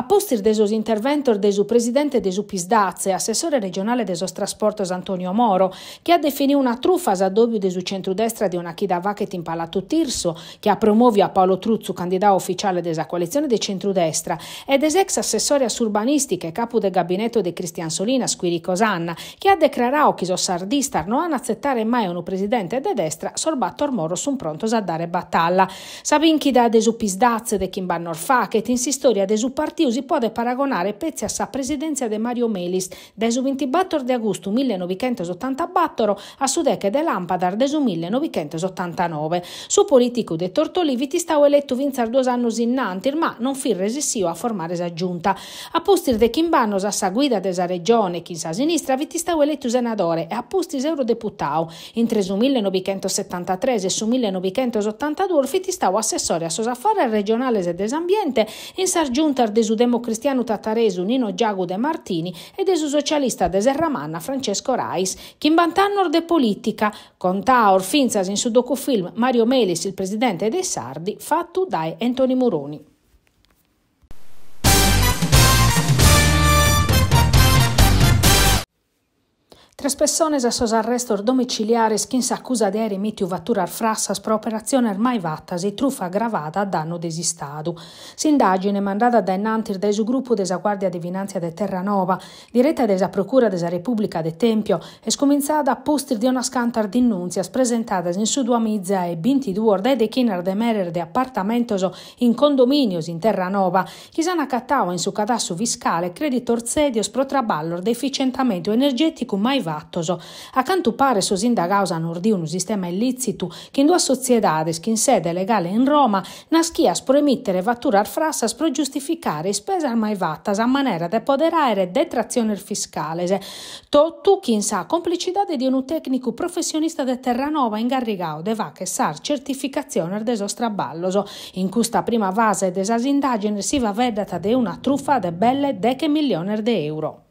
pustis de sos interventos de su presidente de su Psd'Az e assessore regionale de sos trasportos Antonio Moro, chi at definiu una trufa s'addòbiu de su centrudestra de una chida faghet in Palatu Tirso, chi at promòviu a Paolo Truzzu candidau uficiale de sa coalitzione de centrudestra, e de s'ex assessore a s'urbanìstica e capu de gabineto de Christian Solinas Quirico Sanna, chi at decrarau chi sos sardistas no an a atzetare mai unu presidente de destra, sos bator moros sunt prontos a dare batalla. Sa bìnchida de su Psd'Az de chimb'annos faghet in s'istòria de su partiu si podet paragonare petzi a sa presidèntzia de Mario Melis dae su bintibator de agustu millenovichentosotantabàtoro a su deche de làmpadas de su millenovichentosotantanoe. Su polìticu de Tortolì fit istau eletu fintzas duos annos innantis ma non fit resissiu a formare sa giunta. A pustis de chimb'annos a sa guida de sa Regione chin sa sinistra fit istau eletu senadore e a pustis eurodeputau. Intre su millenovichentossetantatres e su millenovichentosottantaduos fit istau assessore a sos afares regionales e de s'ambiente in sas giuntas de su democristianu tataresu Nino Giagu De Martini e de su socialista de Serramanna Francesco Rais. Chimbant'annos de polìtica, contaos fintzas in su docufilm Mario Melis, il presidente dei sardi, fatu dae Entoni Muroni. Tres pessones a sos arrestos domiciliares chin s'acusa de àere emìtiu faturas frassas pro operatziones mai fatas e trufa agravada a dannu de s'Istadu. S'indàgine, mandada dae innantis dae su grupu de sa Guàrdia de Finàntzia de Terranova, direta dae sa Procura de sa Repùblica de Tèmpio, est cumintzada a pustis de unas cantas dinùntzias presentadas in su duamiza e bintiduos dae dechinas de meres de apartamentos in condomìnios in Terranova, chi s'an acatau in su cadassu fiscale crèditos tzèdios pro traballos de eficientamentu energèticu mai fatos. A cantu paret sos indagaos an urdiu unu sistema illìtzitu chin duas sotziedades chin sede legale in Roma, naschias pro emìtere faturas frassas pro giustificare ispesas mai fatas a manera de poder àere detratziones fiscales. Totu chin sa complicidade de unu tècnicu professionista de Terranova ingarrigau de fàghere sas certificatziones de sos traballos. In custa prima fase de sas indàgines si faeddat de una trufa de belle deche milliones de euro.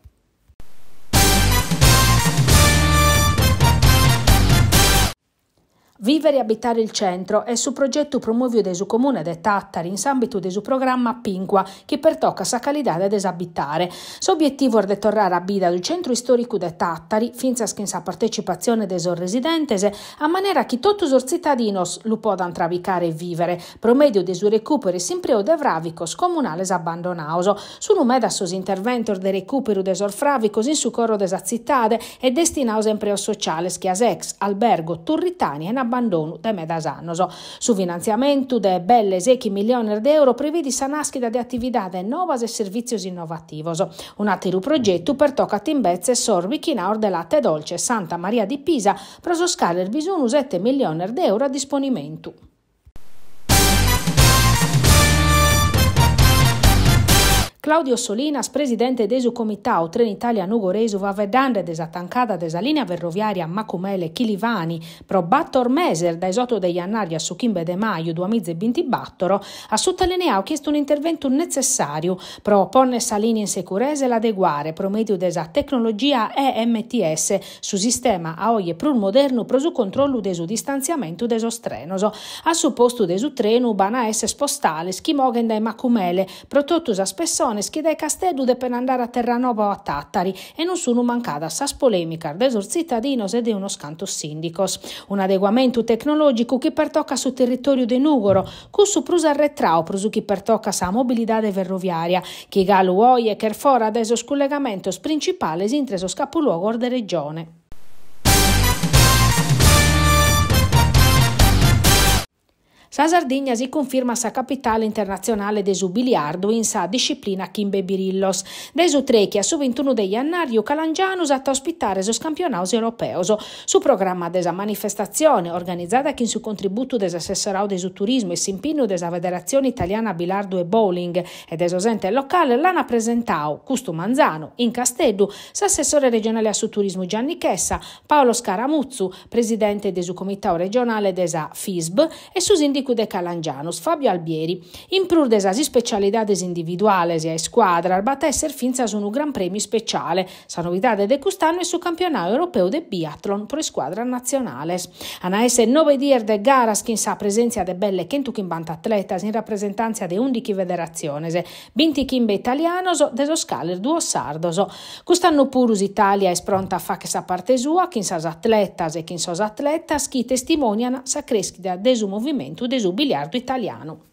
Vivere e abitare il centro est su progetu promòviu dae su Comune de Tàtari in s'àmbitu de su programma Pinqua chi pertocat sa calidade de s'abitare. S'obietivu est de torrare a bida su centru istòricu de Tàtari, fintzas chin sa partecipatzione de sos residentes, a manera chi totu sos tzitadinos lu podant trabicare e vìvere, pro mèdiu de su recùperu e s'impreu de fràvicos comunales abbandonados. Sunt medas sos interventos de recùperu de sos fràvicos in su coro de sa tzitade e destinados a impreos sociales che a s'ex albergo Turritania in abbandonu dae medas annos. Su finantziamentu de belle sèichi milliones de euro previdit sa nàschida de atividades novas e servìtzios innovativos. Un'àteru progetu pertocat imbetzes sos bichinados de Latte Dolce e Santa Maria di Pisa, pro sos cales bi sun sete milliones de euro a disponimentu. Claudio Solinas, presidente de su Comitau Trenitalia Nugoresu, faeddande de sa tancada de sa lìnia ferroviària Macumele-Chilivani pro bator meses dae s'oto de jannàriu a su chimbe de maju duamiza e bintibàtoro, at sutalineau chi est un'interventu netzessàriu pro pònnere sa lìnia in securesa e l'adeguare pro mèdiu de sa tecnologia EMTS, Su sistema a oje prus modernu pro su controllu de su distantziamentu de sos trenos. A su postu de su trenu b'an a esser postales chi moghent dae Macumele pro totu sas pessones chi dae Casteddu depen andare a Terranova o a Tàtari e non sunu mancadas sas polèmicas de sos tzitadinos e de unos cantos sìndicos. Un'adeguamentu tecnològicu chi pertocat su territòriu de Nùgoro, cussu prus arretrau pro su chi pertocat sa mobilidade ferroviària, chi galu oje ch'est fora dae sos cullegamentos principales intre sos capuluogos de regione. Sa Sardigna si cunfirmat sa capitale internatzionale de su biliardu in sa disciplina chimbe birillos. Dae su trèichi a su bintunu de jannàriu Calangianus at a ospitare sos campionados europeos. Su programma de sa manifestatzione, organizada chin su contributu de s'Assessoradu de su Turismu e s'impinnu de sa Federatzione Italiana Bilardu e Bowling e de sos entes locales, l'ant presentadu, custu manzanu, in Casteddu, s'assessore regionale a su Turismu Gianni Chessa, Paolo Scaramuzzu, presidente de su Comitadu regionale de sa FISB, e su sìndigu. sìndicu de Calangianus, Fabio Albieri. In prus de sas ispecialidades individuales e a iscuadras b'at a èssere fintzas unu Gran Prèmiu ispeciale. Sa novidade de cust'annu est su campionadu europeu de biathlon pro iscuadras natzionales. An a èssere nobe dies de garas chin sa presèntzia de belle chentuchimbanta atletas in rapresentàntzia de ùndichi federatziones, bintichimbe italianos, de sos cales duos sardos. Cust'annu puru s'Itàlia est pronta a fàghere sa parte sua chin sas atletas e chin sos atletas chi testimònian sa crèschida de su movimentu de su biliardu italianu.